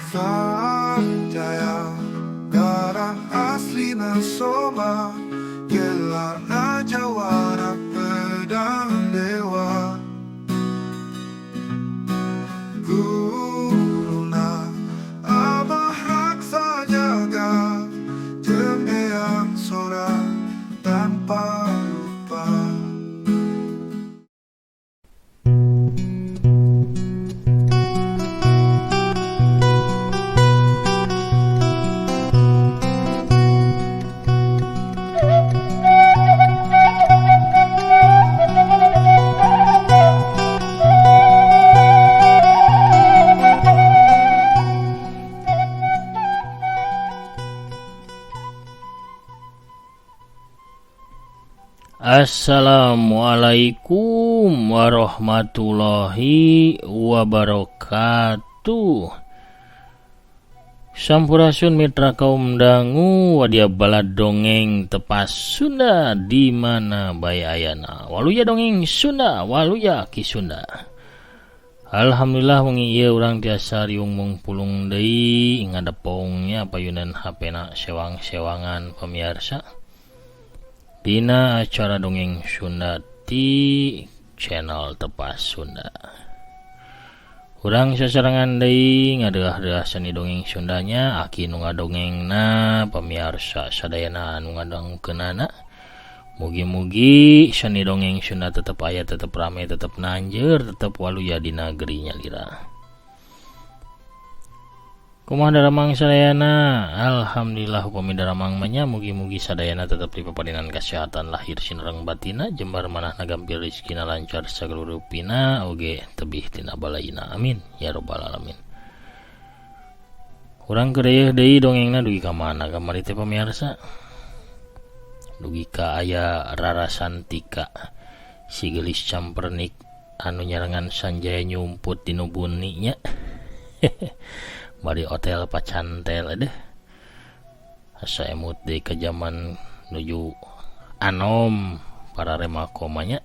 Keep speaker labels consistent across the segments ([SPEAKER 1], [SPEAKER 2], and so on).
[SPEAKER 1] Sanjaya, darah aslina Soma, gelarna jawara pedang dewa. Guruna Abah Raksa Jaga, jeung Eyang Sora tanpa lupa.
[SPEAKER 2] Assalamualaikum warahmatullahi wabarakatuh. Sampurasun mitra kaum dangu wadia balad dongeng tepas Sunda di mana bae ayana. Waluya dongeng Sunda, waluya Ki Sunda. Alhamdulillah wengi ieu urang tiasa riung mungpulung deui ngadepongnya payunan HP-na sewang-sewangan pemirsa. Dina acara dongeng Sunda ti channel Tepas Sunda. Urang sasarengan deui ngadeah-deah seni dongeng Sundanya, aki nu ngadongengna pamiarsa sadayana anu ngadangkeunana. Mugi-mugi seni dongeng Sunda tetep aya, tetep rame, tetep nanjeur, tetep waluya dina negeri nyalira. Kumaha daramang sadayana? Alhamdulillah upami daramang mah nya, mugi-mugi sadayana tetep dipaparinan kesehatan lahir sinareng batina, jembar manahna gampil rezekina lancar sagala rupina oge tebih tina balaina. Amin ya rabbal alamin. Urang keur reueuh deui dongengna dugi ka mana kamari teh pamirsa? Dugi ka aya Rarasantika si geulis campernik anu nyarengan Sanjaya nyumput dinu buni nya. Bari hotel pacantel deh. Asa emut deui ka jaman nuju anom para remakomanya.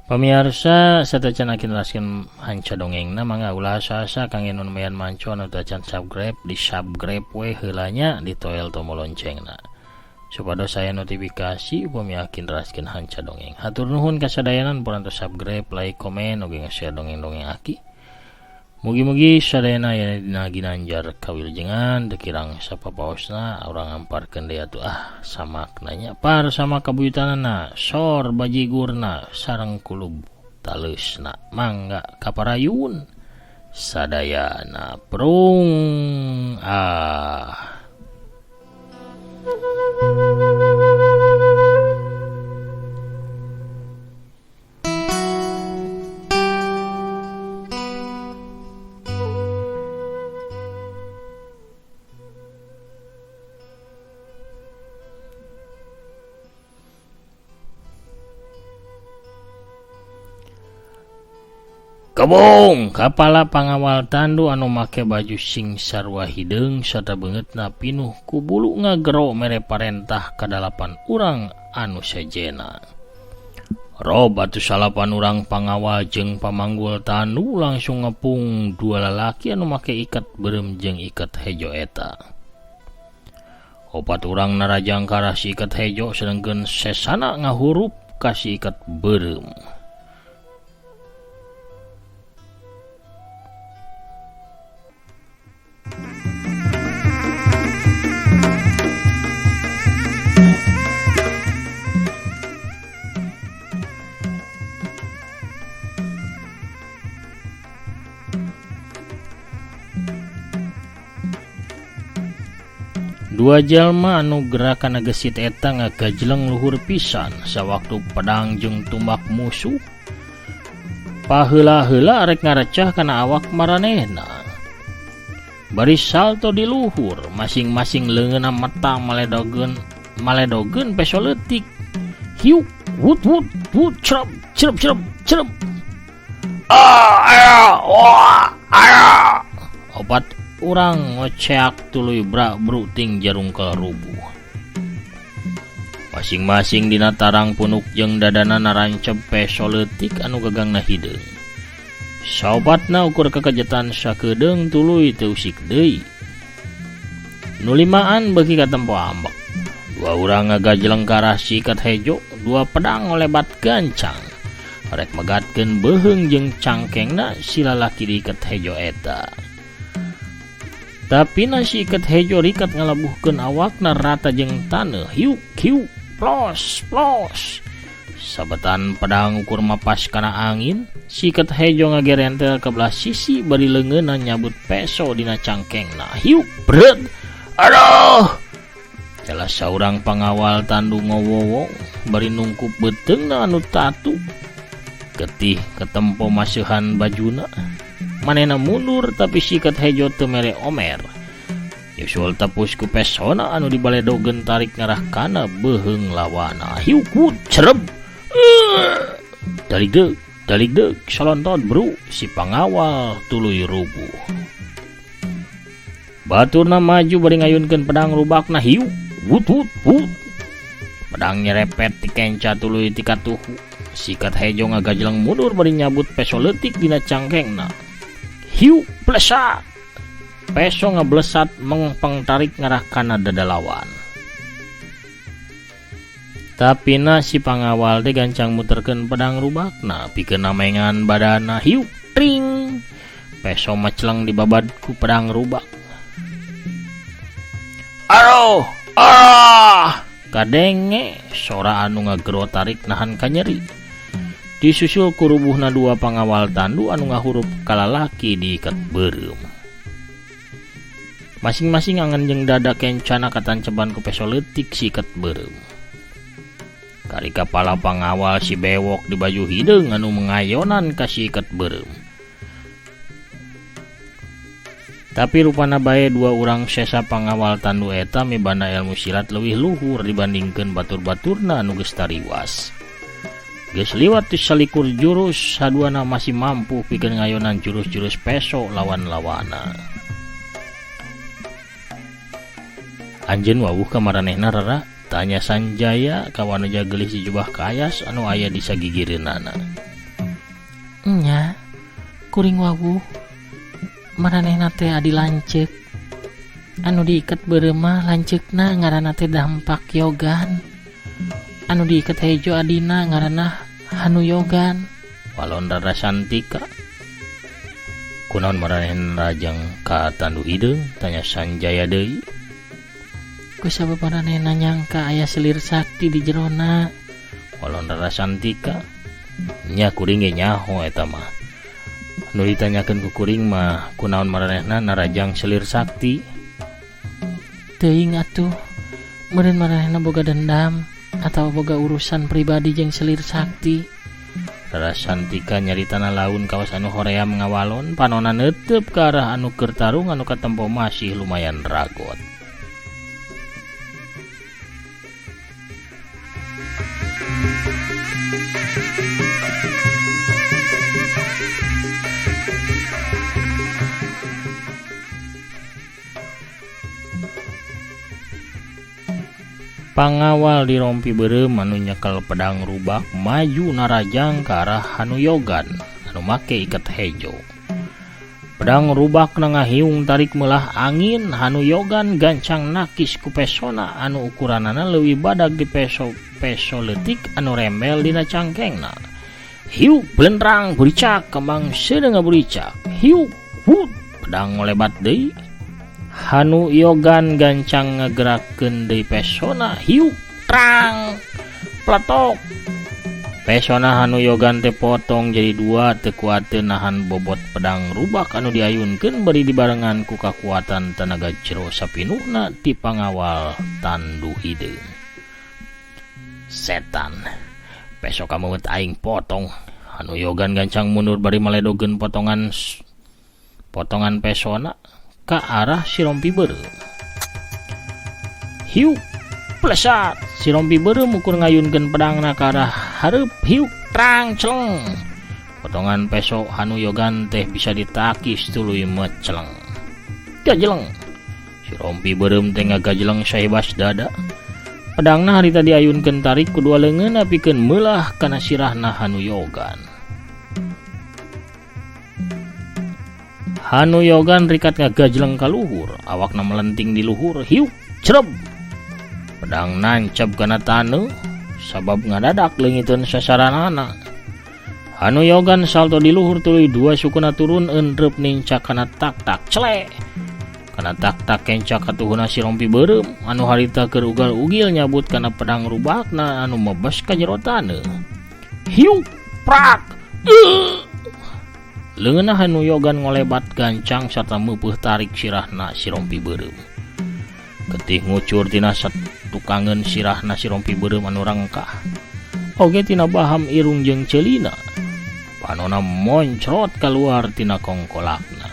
[SPEAKER 2] Pamiarsa satacan akin neraskeun hanca dongengna mangga ulah asa-asa kangge nu lumayan manco anu teu acan subscribe di subscribe we heula nya ditoel tombol loncengna supados aya notifikasi upami akin neraskeun hanca dongeng. Hatur nuhun kasadayanan parantos subscribe, like, komen oge nge-share dongeng-dongeng aki. Mugi-mugi sadayana aya dina ginanjar kawilujengan teu kirang sapapaosna urang amparkeun deui atuh ah samakna nya par sama kabuyutanana sor bajigurna sareng kulub taleusna mangga kaparayun sadayana prung ah. Kebong kapala pangawal tandu anu make baju sing sarua hideung sarta beungeutna pinuh ku bulu ngagero mere parentah ka 8 urang anu sejena. Rob atuh 8 urang pangawal jeung pamanggul tandu langsung ngepung 2 lalaki anu make ikat beureum jeung ikat hejo eta. 4 urang narajang ka arah si ikat hejo sedengkeun sesana ngahurup ka si ikat beureum. Dua jalma anu gerakan gesit eta ngagajleng luhur pisan sawaktu pedang jeung tumbak musuh. Paheula-heula rek ngarecah kana awak maranehna. Bari salto di luhur, masing-masing leungeunna mata maledogeun peso leutik. Hiuk, wut wut wut, cerep cerep cerep cerep. Ah, aya, wah, aya. Opat urang ngoceak tuluy brak bruting jarungkel rubuh. Masing-masing dina tarang punuk jeung dadana narancep peso leutik anu gagangna hideung. Saopatna ukur kakejetan sakedeung tuluy teu usik deui. Nu limaan beuki katempo ambek. Dua urang ngagajleng ka arah si ikat hejo, dua pedang ngolebat gancang. Rek megatkeun beuheung jeung cangkengna si lalaki diiket hejo eta. Tapi na si iket hejo rikat ngalabuhkeun awakna rata jeung taneuh, hiuk hiuk plos plos. Sabetan pedang ukur mapas kana angin, si iket hejo ngagerentel ke belah sisi bari leungeunna nyabut peso dina cangkengna. Hiuk bret. Aduh! Salah saurang pangawal tandu ngowowong bari nungkup beuteungna anu tatu. Getih ketempo maseuhan bajuna. Manehna mundur tapi si iket hejo teu mere omer. Nyusul tepus ku pesona anu dibaledogeun tarik ngarah kana beuheung lawana. Hiuk wut cereb. Daligdeug, daligdeug, salonton bru si pangawal tuluy rubuh. Baturna maju bari ngayunkeun pedang rubakna hiuk wut wut wut. Pedang nyerepet ti kenca tuluy ti katuhu. Sikat hejo ngagajleng mundur bari nyabut peso leutik dina cangkengna. Hiuk plesak. Peso ngablesat mengpeng tarik ngarah kana dada lawan. Tapi na si pangawal teh gancang muterkeun pedang rubakna pikeun namengan badana. Hiuk tring. Peso maceleng dibabad ku pedang rubak. Aduh, ah! Kadenge sora anu ngagero tarik nahan kanyeri. Disusul ku rubuhna dua pangawal tandu anu ngahurup kalalaki diiket beureum. Masing-masing angen jeung dada kencana katanceban ku peso leutik si iket beureum. Kari kapala pangawal si bewok di baju hideung anu mengayonan ka si iket beureum. Tapi rupana bae dua urang sesa pangawal tandu eta mibanda ilmu silat leuwih luhur dibandingkeun batur-baturna anu geus tariwas. Geus liwat ti salikur jurus, saduana masih mampu pikeun ngayonan jurus-jurus peso lawan-lawana. Anjeun wawuh ka maranehna rara? Tanya Sanjaya ka wanoja geulis di jubah kayas anu aya di sagigireunana. Nya, kuring wawuh. Maranehna teh adi lanceuk. Anu diiket beureum mah lanceukna ngaranna teh Dampak Yogan. Anu diiket hejo adina ngaranna Hanu Yogan. Walon Rara Santika. Kunaon maranehna rajang ka tandu hideung? Tanya Sanjaya deui. Ku sabab maranehna nyangka aya selir sakti di jerona. Walon Rara Santika. Nya kuring ge nyaho eta mah. Nu ditanyakeun ku kuring mah kunaon maranehna narajang selir sakti. Teuing atuh, meureun maranehna boga dendam atawa boga urusan pribadi jeung selir sakti. Rara Santika nyaritana laun kawas anu hoream ngawalon panona neuteup ka arah anu keur tarung anu katempo masih lumayan ragot. Pangawal dirompi beureum anu nyekel pedang rubak maju narajang ka arah Hanu Yogan anu make iket hejo. Pedang rubak na ngahiung tarik meulah angin, Hanu Yogan gancang nakis ku pesona anu ukuranana leuwih badag di peso-peso leutik anu rembel dina cangkengna. Hiuk blendrang buricak kembang seudeuh ngaburicak. Hiuk wut pedang ngolebat deui. Hanu Yogan gancang ngagerakeun deui pesona. Hiuk trang pletok. Pesona Hanu Yogan teh potong jadi dua teu kuateun nahan bobot pedang rubak anu diayunkeun bari dibarengan ku kakuatan tenaga jero sapinuhna ti pangawal tandu hideung. Setan, peso kameut aing potong. Hanu Yogan gancang mundur bari maledogeun potongan pesona ka arah si rompi beureum. Hiuk plesat, si rompi beureum ukur ngayunkeun pedangna ka arah hareup. Hiuk trang celeng. Potongan peso Hanu Yogan teh bisa ditakis tuluy meceleng. Gajeleng. Si rompi beureum teh ngagajeleng sahebas dada. Pedangna harita diayunkeun tarik ku dua leungeunna pikeun meulah kana sirahna Hanu Yogan. Hanu Yogan rikat ngagajleng ka luhur, awakna melenting di luhur, hiuk creb. Pedang nancep kana taneuh sabab ngadadak leungiteun sasaranana. Hanu Yogan salto di luhur tuluy dua sukuna turun endrep nincak kana tak-tak cele. Kana tak-tak kencak katuhuna si Rompi Beureum anu harita keur ugal-ugil nyabut kana pedang rubakna anu mebes ka jero taneuh. Hiuk prak. Leungeunna Hanu Yogan ngolebat gancang sarta meupeuh tarik sirahna si Rompi Beureum. Getih ngucur tina satukangeun sirahna si Rompi Beureum anu rangkah. Oge tina baham irung jeung ceulina. Panona moncrot kaluar tina kongkolakna.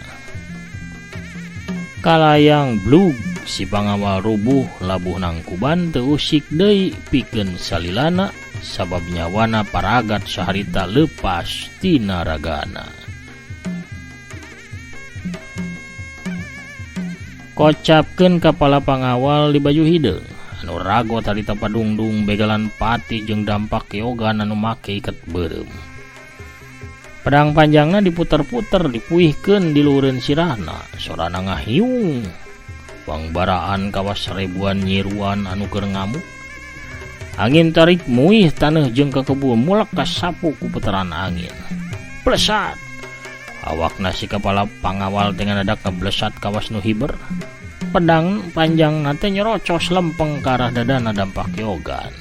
[SPEAKER 2] Kalayang blug si pangawal rubuh labuh nangkuban teu usik deui pikeun salilana sabab nyawana paragat saharita leupas tina ragana. Kocapkeun kapala pangawal di baju hideung anu ragot harita padungdung begalan pati jeung dampak Yogan anu make iket beureum. Pedang panjangna diputer-puter dipuihkeun di luhureun sirahna, sorana ngahiung. Pangbaraan kawas ribuan nyiruan anu keur ngamuk. Angin tarik muih taneuh jeung kakebul mulek kasapu ku puteran angin. Plesat. Awakna si kepala pangawal teh ngadadak ngeblesat kawas nu hiber. Pedang panjangna teh nyerocos lempeng ka arah dadana dampak Yogan.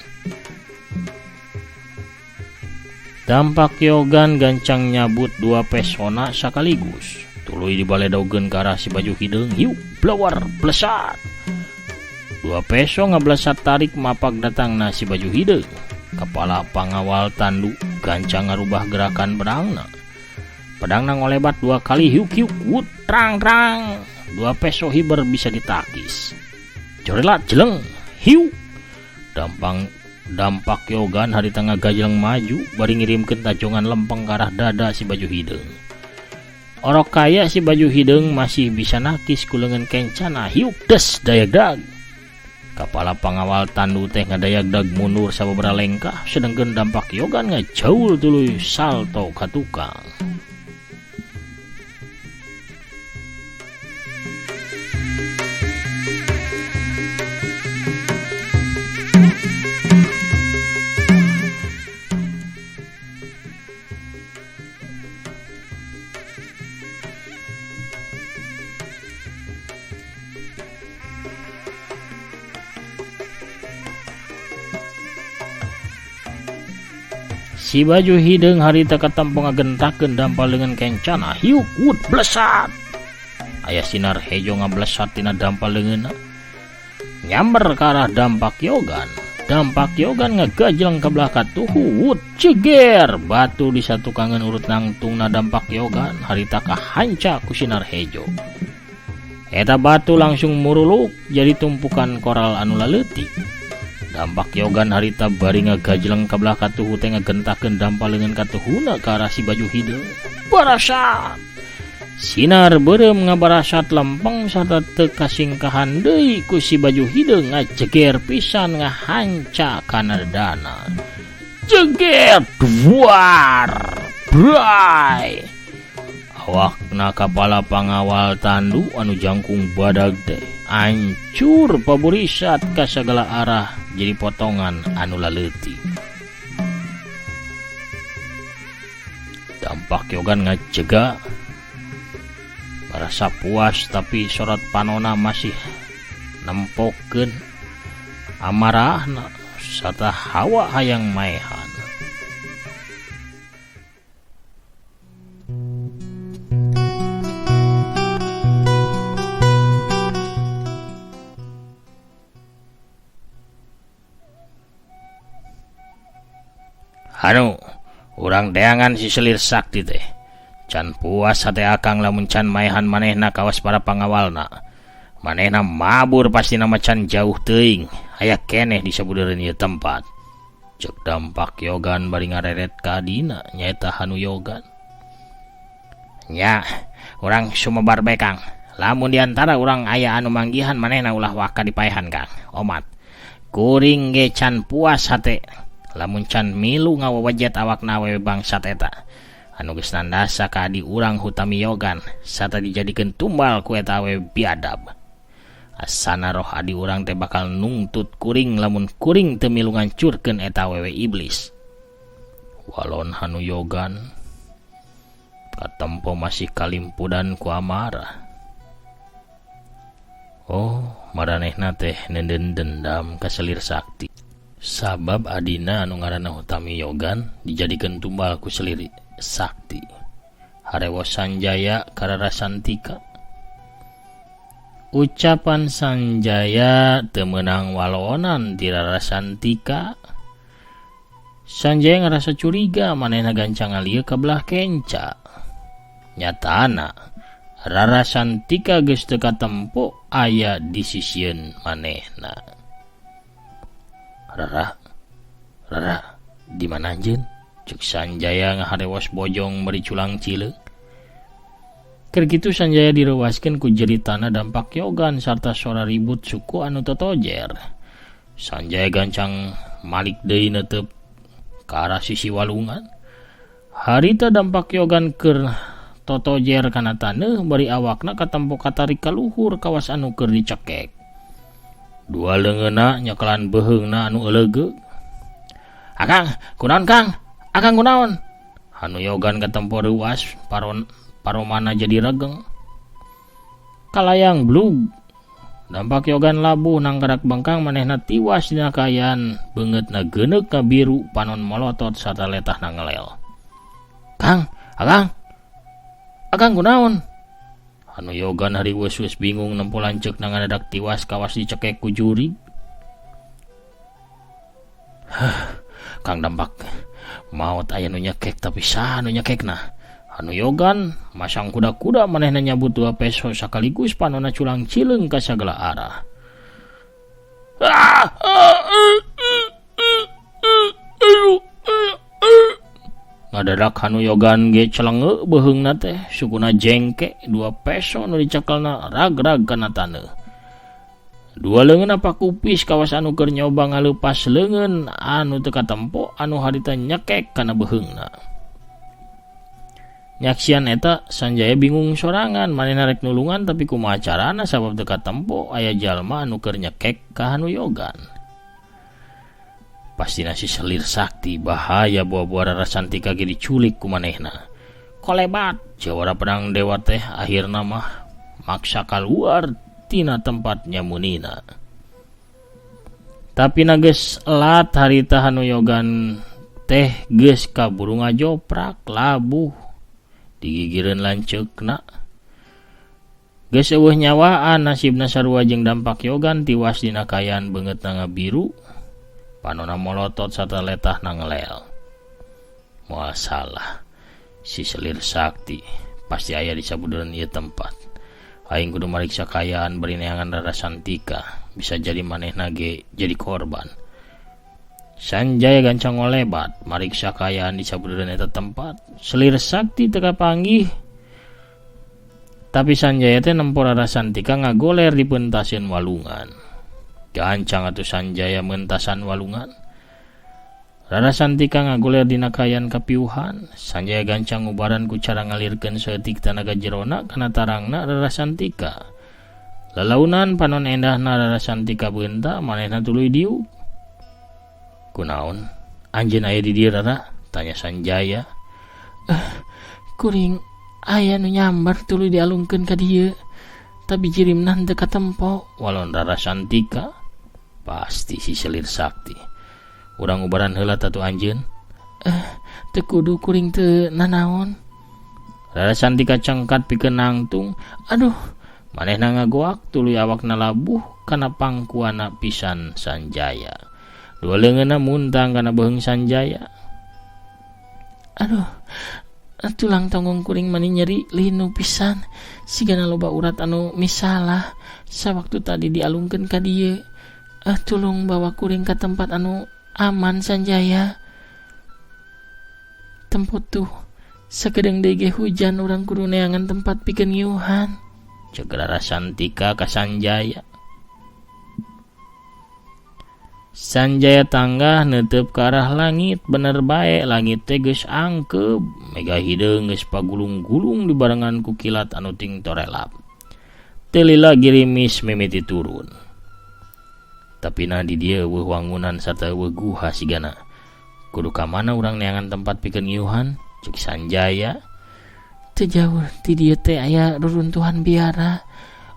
[SPEAKER 2] Dampak Yogan gancang nyabut dua pesona sakaligus. Tuluy dibaledogeun ka arah si baju hideung, hiuk blawar blesat. Dua peso ngablesat tarik mapak datangna si baju hideung. Kepala pangawal tandu gancang ngarubah gerakan pedangna. Pedangna ngolebat dua kali hiuk hiuk wut trang trang. Dua peso hiber bisa ditakis. Jorelat jeleng hiuk. Dampak Yogan harita ngagajleng maju bari ngirimkeun tajongan lempeng ka arah dada si baju hideung. Orok kaya si baju hideung masih bisa nakis ku leungeun kencana hiuk des dayagdag. Kapala pangawal tandu teh ngadayagdag mundur sababaraha lengkah sedengkeun dampak Yogan ngajaul tuluy salto ka tukang. Si baju hideung harita katempo ngagentakeun dampal leungeun kencana hiuk wut blesat. Aya sinar hejo ngablesat tina dampal leungeunna. Nyamber ka arah dampak Yogan. Dampak Yogan ngagajleng ka belah katuhu wut ceger batu di satukangeun urut nangtungna dampak Yogan harita kahanca ku sinar hejo. Eta batu langsung muruluk jadi tumpukan koral anu laleutik. Dampak Yogan harita bari ngagajleng ka belah katuhu teh ngagentakeun dampal leungeun katuhuna ka arah si baju hideung. Barasat. Sinar beureum ngabarasat lempeng sarta teu kasingkahan deui ku si baju hideung ngajeger pisan ngahanca kana dadana. Jeger duar bray. Awakna kapala pangawal tandu anu jangkung badag teh ancur paburisat ka sagala arah jadi potongan anu laleutik. Dampak Yogan ngajega ngarasa puas tapi sorot panona masih nempokeun amarahna sarta hawa hayang maehan. Anu, urang deangan si selir sakti teh. Can puas hate akang lamun can maehan manehna kawas para pangawalna. Manehna mabur pasti nama can jauh teuing, aya keneh di sabudeureun ieu tempat. Ceuk dampak Yogan bari ngareret ka adina nyaeta Hanu Yogan. Nya, urang sumebar bae Kang. Lamun di antara urang aya anu manggihan manehna ulah waka dipaehan Kang. Omat. Kuring ge can puas hate lamun can milu ngawawajet awakna awewe bangsat eta. Anu geus nandasa ka adi urang Hutami Yogan sarta dijadikeun tumbal ku eta awewe biadab. Asana roh adi urang teh bakal nungtut kuring lamun kuring teu milu ngancurkeun eta awewe iblis. Walon Hanu Yogan katempo masih kalimpudan ku amarah. Oh, maranehna teh neundeun dendam ka Selir Sakti. Sabab adina anu ngaranna Hutami Yogan dijadikeun tumbal ku Selir Sakti. Harewos Sanjaya ka Rara Santika. Ucapan Sanjaya teu meunang walonan ti Rara Santika. Sanjaya ngarasa curiga manehna gancang ngalieu ka belah kenca. Nyatana Rara Santika geus teu katempo aya di sisieun manehna. Rara, Rara, di mana anjeun? Cek Sanjaya ngaharewos bojong bari culang cileung. Keur kitu Sanjaya direwaskeun ku jeritana dampak Yogan sarta sora ribut suku anu totojer. Sanjaya gancang malik deui neuteup ka arah sisi walungan. Harita dampak Yogan keur totojer kana taneuh bari awakna katempo katarik ka luhur kawas anu keur dicekek. Dua leungeunna nyekelan beuheungna anu eulegeug. Akang, kunaon Kang? Akang kunaon? Hanu Yogan katempo reuas paromana jadi regeng. Kalayang blug. Dampak Yogan labuh nangkarak bengkang manehna tiwas dina kaayaan beungeutna geuneuk ngabiru panon molotot sarta letahna ngelel. Kang, Akang. Akang kunaon? Hanu Yogan hariweus geus bingung nempo lanceukna ngadadak tiwas kawas dicekek ku jurig. Hah, Kang Dampak maot aya nu nyekek tapi saha nu nyekekna? Hanu Yogan masang kuda-kuda manehna nyabut dua peso sakaligus panonna culang cileung ka sagala arah. Ngadadak Hanu Yogan ge celenge beuheungna teh sukuna jengke dua peso nu dicekelna rag-rag kana taneuh. Dua leungeun pakupis kawas anu keur nyoba ngaleupas leungeun anu teu katempo anu harita nyekek kana beuheungna. Nyaksian eta Sanjaya bingung sorangan manehna rek nulungan tapi kumaha carana sabab teu katempo aya jalma anu keur nyekek ka Hanu Yogan. Pastina si Selir Sakti bahaya buah-buah Rara Santika ge diculik ku manehna. Kolebat jawara pedang dewa teh akhirna mah maksa kaluar tina tempat nyamunina. Tapi na geus elat harita Hanu Yogan teh geus kaburu ngajoprak labuh digigireun lanceukna. Geus eueuh nyawaan nasibna sarua jeung dampak Yogan tiwas dina kaayaan beungeutna ngabiru. Panona molotot sarta letahna ngelel. Moal salah si Selir Sakti pasti aya di sabudereun ieu tempat. Aing kudu mariksa kaayaan bari neangan Rara Santika, bisa jadi manehna ge jadi korban. Sanjaya gancang ngolebat mariksa kaayaan di sabudereun eta tempat. Selir Sakti teu kapanggih. Tapi Sanjaya teh nempo Rara Santika ngagoler di pentasieun walungan. Gancang atuh Sanjaya mentasan walungan. Rara Santika ngagoler dina kaayaan kapiuhan. Sanjaya gancang ngubaran ku cara ngalirkeun saeutik tanaga jerona kana tarangna Rara Santika. Lalaunan panon endahna Rara Santika beunta manehna tuluy diuk. Kunaon? Anjeun aya di dieu Rara? Tanya Sanjaya. Kuring aya nu nyamber tuluy dialungkeun ka dieu. Tapi jirimna henteu katempo. Walon Rara Santika pasti si Selir Sakti. Urang ubaran heula tatu anjeun. Teu kudu kuring teu nanaon. Rara Santika cengkat pikeun nangtung. Aduh, manehna ngagoak tuluy awakna labuh kana pangkuana pisan Sanjaya. Dua leungeunna muntang kana beuheung Sanjaya. Aduh, tulang tonggong kuring mani nyeri linu pisan. Sigana loba urat anu misalah sawaktu tadi dialungkeun ka dieu. Tulung bawa kuring ka tempat anu aman Sanjaya. Tempat tuh sakedeung deui ge hujan urang kudu neangan tempat pikeun ngiuhan. Ceuk Rara Santika ka Sanjaya. Sanjaya tanggah neuteup ka arah langit bener bae langit teh geus angkeub mega hideung geus pagulung-gulung dibarengan ku kilat anu ting torelap. Teu lila girimis mimiti turun. Tapi nah di dieu eueuh wangunan sarta eueuh guha sigana. Kudu ka mana urang neangan tempat pikeun ngiuhan? Cek Sanjaya. Teu jauh ti dieu teh aya ruruntuhan biara.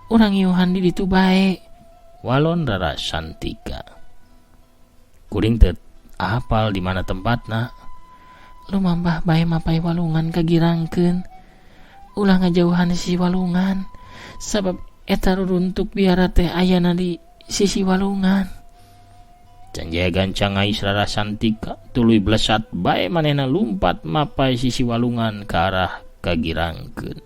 [SPEAKER 2] Urang ngiuhan di ditu bae. Walon Rara Santika. Kuring teu apal di mana tempatna. Lumambah bae mapay walungan kagirangkeun. Ulah ngajauhan sisi walungan. Sabab eta ruruntuk biara teh ayana di sisi walungan. Sanjaya gancang ngais Rara Santika tuluy blesat bae manehna lumpat mapay sisi walungan ka arah kagirangkeun.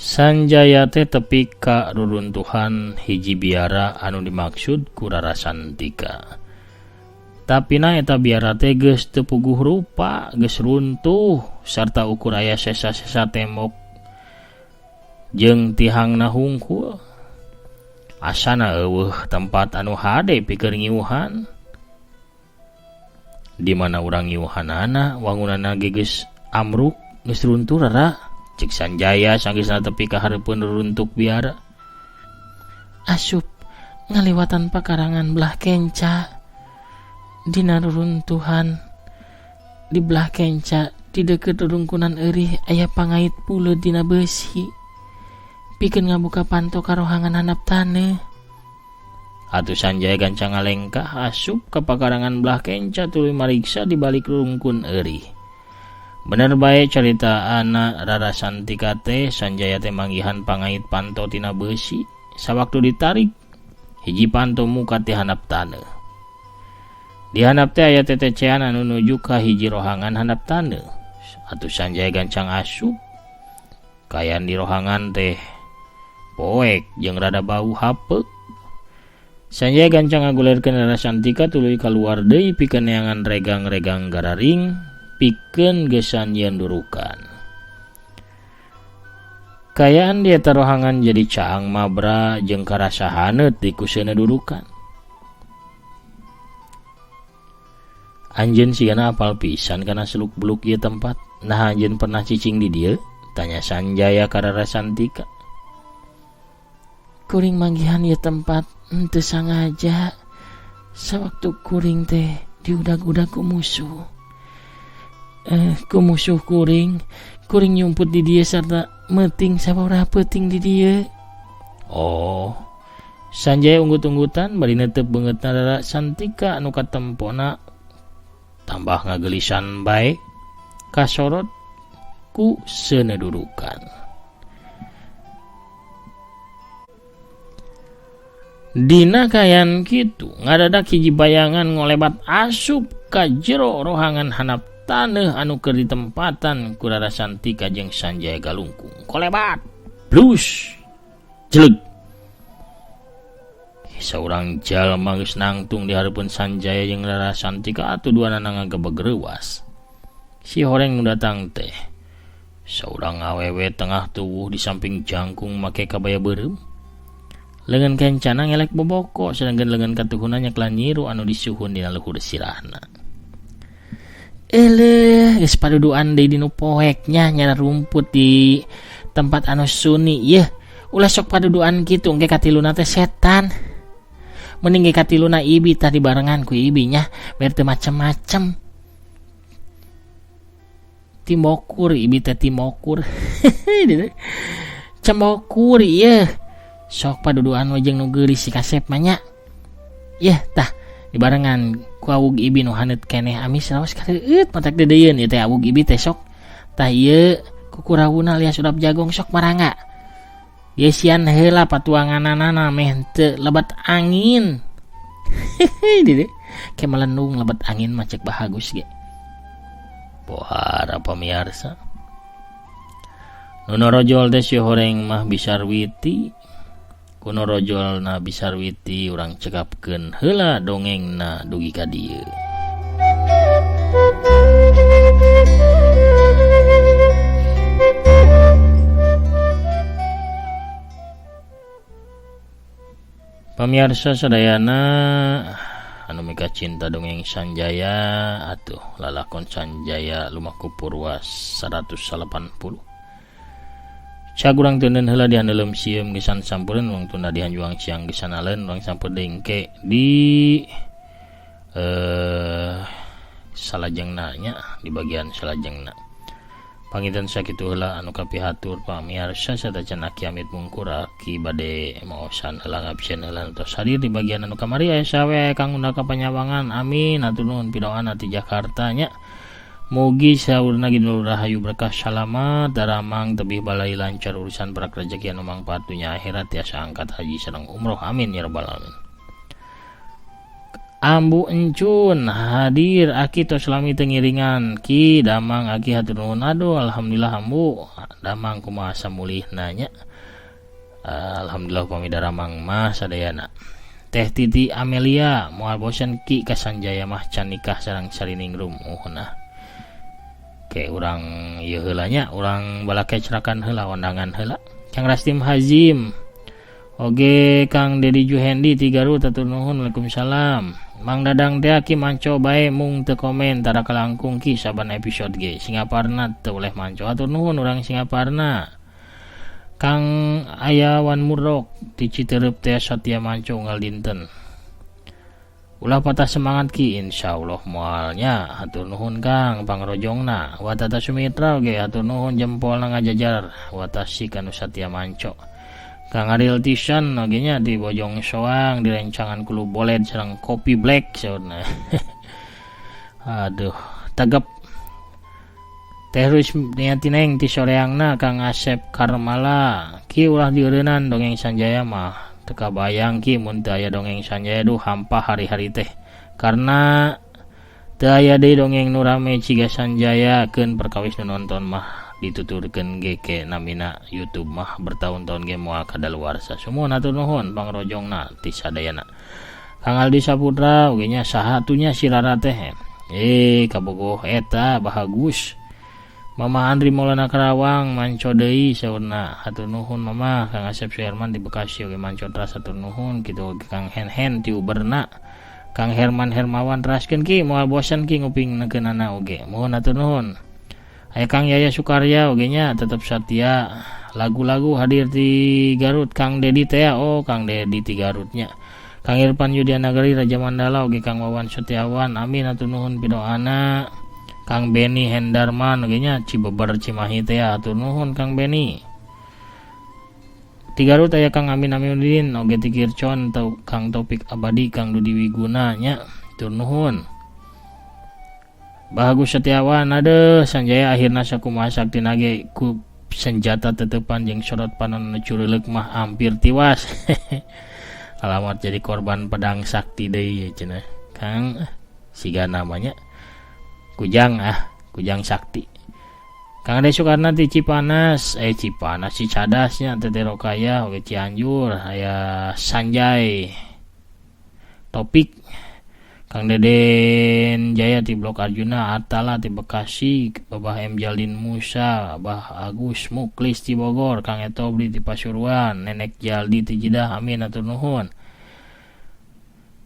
[SPEAKER 2] Sanjaya teh tepi ka ruruntuhan hiji biara anu dimaksud ku Rara Santika. Tapina eta biara teh geus teu puguh rupa, geus runtuh sarta ukur aya sesa-sesa tembok jeung tihangna hungkul. Asana eueuh tempat anu hade pikeun ngiuhan. Di mana urang ngiuhanana wangunanna ge geus amruk, geus runtuh Rara. Cek Sanjaya sanggeusna tepi ka hareupeun ruruntuk biara. Asup ngaliwatan pakarangan belah kenca. Dina ruruntuhan di belah kenca di deukeut rurungkunan eurih aya pangait puleuh dina beusi. Pikeun ngabuka panto ka rohangan handap taneuh. Atuh Sanjaya gancang ngalengkah asup ka pakarangan belah kenca tuluy mariksa di balik rurungkun eurih. Bener bae carita anak Rara Santika teh Sanjaya teh manggihan pangait panto tina beusi. Sawaktu ditarik hiji panto muka ti handap taneuh. Di handap teh aya tetecean anu nuju ka hiji rohangan handap taneuh. Atuh Sanjaya gancang asup. Kayan di rohangan teh poek jeung rada bau hapeuk. Sanjaya gancang ngagulerkeun Rara Santika tuluy kaluar deui pikeun neangan regang-regang gararing pikeun gesan yeun durukan. Kayaan di eta rohangan jadi caang mabra jeung karasa haneut di kuseuna durukan. Anjeun sigana apal pisan kana seluk-beluk ieu tempat. Nah anjeun pernah cicing di dieu? Tanya Sanjaya ka Rara Santika. Kuring manggihan ieu tempat henteu sangaja. Sawaktu kuring teh diudag-udag ku musuh. Ku musuh kuring, kuring nyumput di dieu sarta meuting sabaraha peuting di dieu. Oh. Sanjaya unggut-unggutan bari neuteup beungeutna Rara Santika anu katempona tambah ngagelisan bae kasorot ku seunedurukan. Dina kayan kitu ngadadak hiji bayangan ngolebat asup ka jero rohangan handap taneuh anu keur ditempatan ku Rara Santika jeung Sanjaya Galungkung. Kolebat, blus, jeleg. Saurang jalma geus nangtung di hareupeun Sanjaya jeung Rara Santika atuh duanana ngagebegreuwas. Si horeng nu datang teh saurang awewe tengah tuwuh di samping jangkung make kabaya beureum. Leungeun kencana ngelek boboko sedangkan leungeun katuhuna nyeklan nyiru anu disuhun dina luhur sirahna. Eleh, geus paduduan deui dinu poek nya nyara rumput di tempat anu suni yeuh. Ulah sok paduduan kitu engke katiluna teh setan. Mending ge katiluna ibi tah dibarengan ku ibi nya biar teu macem-macem. Timokur ibi teh timokur. Cemokur yeuh. Sok paduduan we jeung nu geulis si kasep mah nya. Yeuh tah dibarengan ku awug ibi nu haneut keneh amis raos kareueut matak deudeuyeun ieu teh awug ibi teh sok. Tah ieu kukurawuna alias urap jagong sok marangga. Ieu sian heula patuangananana meh teu lebat angin. Hehehe ke melendung lebat angin mah cek bahagus ge. Pohara pamiarsa. Nu norojol teh si horeng mah Bisarwiti. Ku norojolna Bisarwiti urang cekapkeun heula dongengna dugi ka dieu. Pamiarsa sadayana anu mika cinta dongeng Sanjaya atuh lalakon Sanjaya lumaku purwa 180. Cag urang teuneun heula di handeuleum sieum gesan sampureun urang tunda di hanjuang siang gesan aleun urang sampeu dengke di salajengna nya di bagian salajengna. Panginten sakitu heula anu kapihatur pamiarsa satacan aki amit mungkur aki bade maosan heula ngabsen heula tos hadir di bagian anu kamari aya sawe kang undang ka panyawangan amin hatur nuhun pidoana ti Jakarta nya. Mugi saurna ginul rahayu berkah salamat daramang tebih balai lancar urusan perak rezeki anu mangfaat dunya akhirat tiasa angkat haji sareng umroh amin ya rabbal alamin. Ambu Encun hadir aki tos lami teu ngiringan ki damang aki hatur nuhun aduh alhamdulillah ambu damang kumaha samulihna nya. Alhamdulillah upami daramang mah sadayana. Teh Titi Amelia moal bosen ki ka Sanjaya mah can nikah sareng Sariningrum nah. Ke urang ieu heula nya urang balakecrakan heula ondangan heula. Kang Rastim Hazim oge Kang Dedi Juhendi ti Garut hatur nuhun waalaikumsalam. Mang Dadang teh ki manco bae mung teu komen tara kalangkung ki saban episode ge Singaparna teu boleh manco hatur nuhun urang Singaparna. Kang Ayawan Murok ti Citereup teh satia manco unggal dinten. Ulah patah semangat ki insyaallah moalnya hatur nuhun Kang pangrojongna. Watata Sumitra oge hatur nuhun jempolna ngajajar watasik anu satia manco. Kang Ariel Tison oge nya di Bojong Soang di rencangan kulo boled sareng kopi black saurna. Aduh tegep. Teh Rus niati neng ti soreangna Kang Asep Karmala ki ulah dieureunnan dongeng Sanjaya mah teu kabayang ki mun teu aya dongeng Sanjaya duh hampa hari-hari teh karena teu aya deui dongeng nu rame ciga Sanjaya keun perkawis nu nonton mah dituturkeun ge ke namina YouTube mah bertahun-tahun ge moal kadaluarsa. Sumuhun hatur nuhun pangrojongna ti sadayana. Kang Aldi Saputra oge nya saha tuh nya si Rara teh kabogoh eta bahagus. Mama Andri Maulana Karawang manco deui saurna hatur nuhun Mama. Kang Asep Suherman di Bekasi oge manco teras hatur nuhun kitu oge Kang Hen-Hen ti Uberna. Kang Herman Hermawan teraskeun ki moal bosen ki nguping nekeunana oge muhun hatur nuhun. Aya Kang Yaya Sukarya oge nya tetep satia lagu-lagu hadir di Garut Kang Dedi teh oh Kang Dedi ti Garut nya. Kang Irfan Yudiana Nagari Raja Mandala oge Kang Wawan Setiawan amin hatur nuhun pidoana. Kang Beni Hendarman oge nya Cibeber Cimahi teh hatur nuhun Kang Beni. Ti Garut aya Kang Amin Aminuddin oge ti Kircon Kang Taufik Abadi Kang Dudi Wiguna nya hatur nuhun. Bagus Setiawan aduh Sanjaya akhirna sakumaha saktina ge ku senjata tetepan jeung sorot panon nu cureuleuk mah hampir tiwas. Alamat jadi korban pedang sakti deui cenah Kang siga namanya Kujang ah Kujang Sakti. Kang Ade Soekarno ti Cipanas Cipanas Cicadasnya Teteh Rokaya oge Cianjur aya Sanjay Topik Kang Deden Jaya ti Blok Arjuna Atala ti Bekasi Babah M Jaldin Musa Abah Agus Muklis ti Bogor Kang Etobri ti Pasuruan Nenek Jaldi ti Jeddah amin hatur nuhun.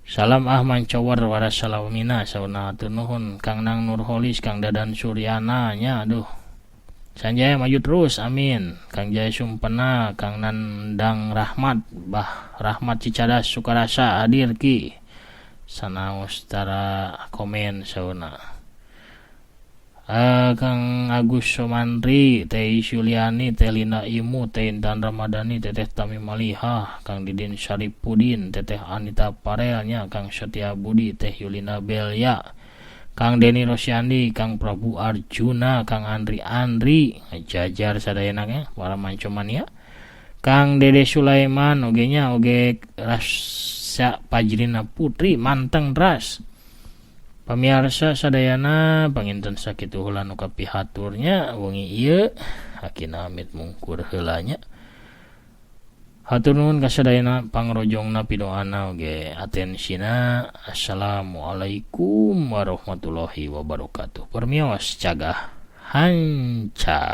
[SPEAKER 2] Salam ah mancower warasalamina saurna hatur nuhun Kang Nang Nurholis Kang Dadan Suryana nya aduh Sanjaya maju terus amin. Kang Jaya Sumpena Kang Nandang Rahmat Bah Rahmat Cicadas Sukarasa hadir ki sanaos tara komen saurna. Kang Agus Somantri Teh Yuliani Teh Lina Imu Teh Intan Ramadhani Teteh Tami Malihah Kang Didin Syaripudin Teteh Anita Parelnya Kang Setia Budi Teh Yulina Belia Kang Deni Rosyandi Kang Prabu Arjuna Kang Andri Andri jajar sadayana nya para mancomania Kang Dede Sulaiman oge nya oge Rasa Pajrina Putri manteng ras. Pamiarsa sadayana, panginten sakitu heula nu kapihaturnya wengi ieu. Akina amit mungkur heula nya. Hatur nuhun ka sadayana pangrojongna, pidoana, oge atensina. Assalamualaikum warahmatullahi wabarakatuh. Permios, cagah hanca.